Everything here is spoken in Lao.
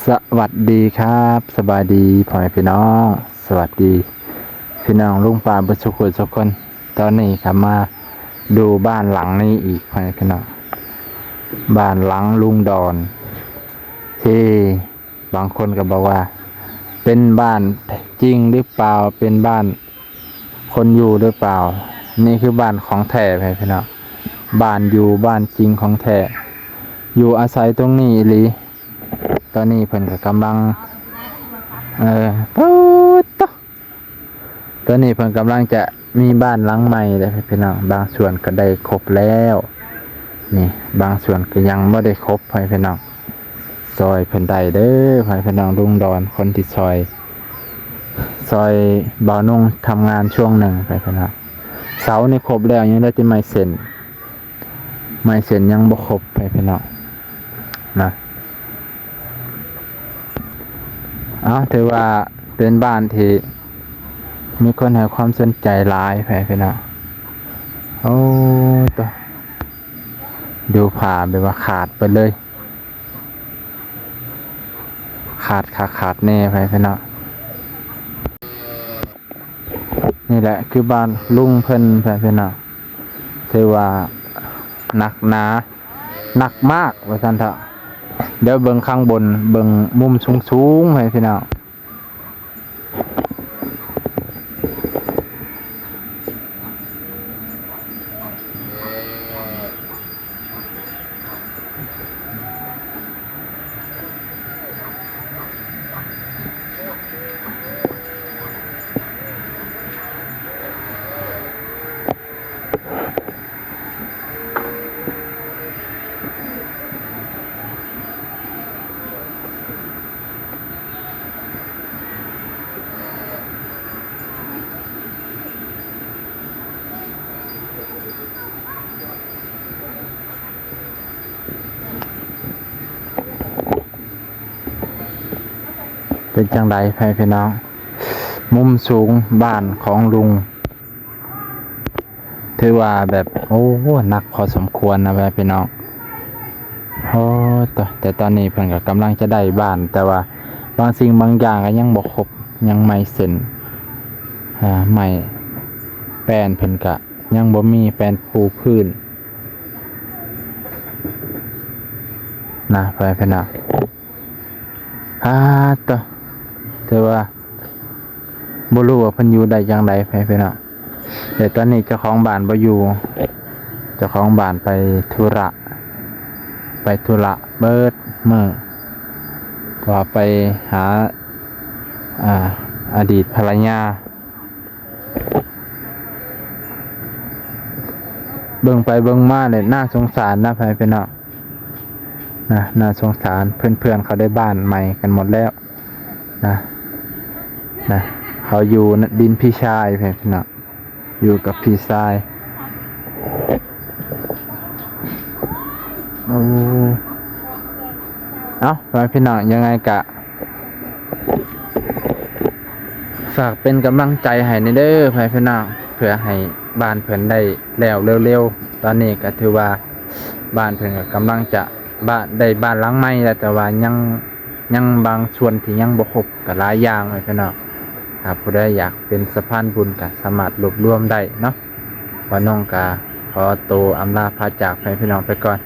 ສະຫວັດດີຄັບ ສະບາຍດີພໍ່ແມ່ພີ່ນ້ອງ ສະຫວັດດີພີ່ນ້ອງລຸງປ້າເບິດສູ່ຄົນສູ່ຄົນ. ຕອນນີ້ກໍມາດູບ້ານຫຼັງນີ້ອີກ ພໍ່ແມ່ພີ່ນ້ອງ ບ້ານຫຼັງລຸງດອນ ທີ່ບາງຄົນກໍບອກວ່າ ເປັນບ້ານຈິງຫຼືເປົ່າ ເປັນບ້ານຄົນຢູ່ຫຼືເປົ່າ. ນີ້ຄືບ້ານຂອງແທ້ ພໍ່ແມ່ພີ່ນ້ອງ ບ້ານຢູ່ ບ້ານຈິງຂອງແທ້ ຢູ່ອາໄສຕົງນີ້ອີ່ຫຼີ. ຕອນນີ້ເພິ່ນກໍກຳລັງ ເອີ ໂອ້ໂຕ ຕອນນີ້ເພິ່ນກຳລັງຈະມີບ້ານຫຼັງໃໝ່ແລ້ວພີ່ນ້ອງ ບາງສ່ວນກໍໄດ້ຄົບແລ້ວ ນີ້ບາງສ່ວນກໍຍັງບໍ່ໄດ້ຄົບ ພໍ່ແມ່ພີ່ນ້ອງ ຊ່ອຍເພິ່ນໄດ້ເດີ ພໍ່ແມ່ພີ່ນ້ອງ ລຸງດອນ ຄົນທີ່ຊ່ອຍ ຊ່ອຍບ່າວນົງທຳງານຊ່ວງໜຶ່ງ ພໍ່ແມ່ພີ່ນ້ອງ. ເສົານີ້ຄົບແລ້ວ ຍັງເຫຼືອແຕ່ໄມ້ເສັ້ນ ໄມ້ເສັ້ນຍັງບໍ່ຄົບ ພໍ່ແມ່ພີ່ນ້ອງນະ. ເອົ້າ ຖືວ່າເປັນບ້ານທີ່ມີຄົນໃຫ້ຄວາມສົນໃຈຫຼາຍ ພໍ່ແມ່ພີ່ນ້ອງ. ໂອ້ ໂຕ ດູຜ້າແບບວ່າຂາດໄປເລີຍ ຂາດຄັກຂາດແນ່ ພໍ່ແມ່ພີ່ນ້ອງ. ນີ້ແຫຼະຄືບ້ານລຸງເພິ່ນ ພໍ່ແມ່ພີ່ນ້ອງ ຖືວ່າໜັກໜາ ໜັກມາກວ່າຊັ້ນເຖາະ. ດຽວເບິ່ງຂ້າງບົນ ເບິ່ງມຸມສູງໆ ພໍ່ແມ່ພີ່ນ້ອງ. ເປັນຈັ່ງໃດ ພໍ່ແມ່ພີ່ນ້ອງ ມຸມສູງບ້ານຂອງລຸງ? ຖືວ່າແບບ ໂອ້ ໜັກພໍສົມຄວນນະ ພໍ່ແມ່ພີ່ນ້ອງ. ໂອ້ ແຕ່ຕອນນີ້ເພິ່ນກໍກຳລັງຈະໄດ້ບ້ານ ແຕ່ວ່າບາງສິ່ງບາງຢ່າງກໍຍັງບໍ່ຄົບ ຍັງໄມ້ເສັ້ນ ອາ ໄມ້ແປ້ນເພິ່ນກະຍັງບໍ່ມີ ແປ້ນປູພື້ນນະ ພໍ່ແມ່ພີ່ນ້ອງ. ອາ ໂຕ ແຕ່ວ່າບໍ່ຮູ້ວ່າເພິ່ນຢູ່ໄດ້ຈັ່ງໃດ ພໍ່ແມ່ພີ່ນ້ອງ. ແຕ່ຕອນນີ້ເຈົ້າຂອງບ້ານບໍ່ຢູ່ ເຈົ້າຂອງບ້ານໄປທຸລະ ໄປທຸລະເບິດມື້ ເພາະວ່າໄປຫາ ອາ ອະດີດພັນລະຍາ. ເບິ່ງໄປເບິ່ງມາແລ້ວໜ້າສົງສານນະ ພໍ່ແມ່ພີ່ນ້ອງນະ ໜ້າສົງສານ. ເພື່ອນໆເຂົາໄດ້ບ້ານໃໝ່ກັນໝົດແລ້ວນະ ນະ ເຂົາຢູ່ດິນພີ່ຊາຍ ພໍ່ແມ່ພີ່ນ້ອງ ຢູ່ກັບພີ່ຊາຍ. ໂອ້ ເອົ້າ ພໍ່ແມ່ພີ່ນ້ອງ ຍັງໄງກະ ຝາກເປັນກຳລັງໃຈໃຫ້ແດ່ເດີ ພໍ່ແມ່ພີ່ນ້ອງ ເພື່ອໃຫ້ບ້ານເພິ່ນໄດ້ແລ້ວເລັວໆ. ຕອນນີ້ກໍຖືວ່າບ້ານເພິ່ນກໍກຳລັງຈະ ບ້ານ ໄດ້ບ້ານຫຼັງໃໝ່ແລ້ວ ແຕ່ວ່າຍັງ ຍັງບາງສ່ວນທີ່ຍັງບໍ່ຄົບ ກໍຫຼາຍຢ່າງ ພໍ່ແມ່ພີ່ນ້ອງ. ຖ້າຜູ້ໃດຢາກເປັນສະພານບຸນ ກໍສາມາດລວບລວມໄດ້ເນາະ. ບ່າວນົງກໍຂໍໂຕອຳລາພາຈາກ ພໍ່ແມ່ພີ່ນ້ອງໄປກ່ອນ.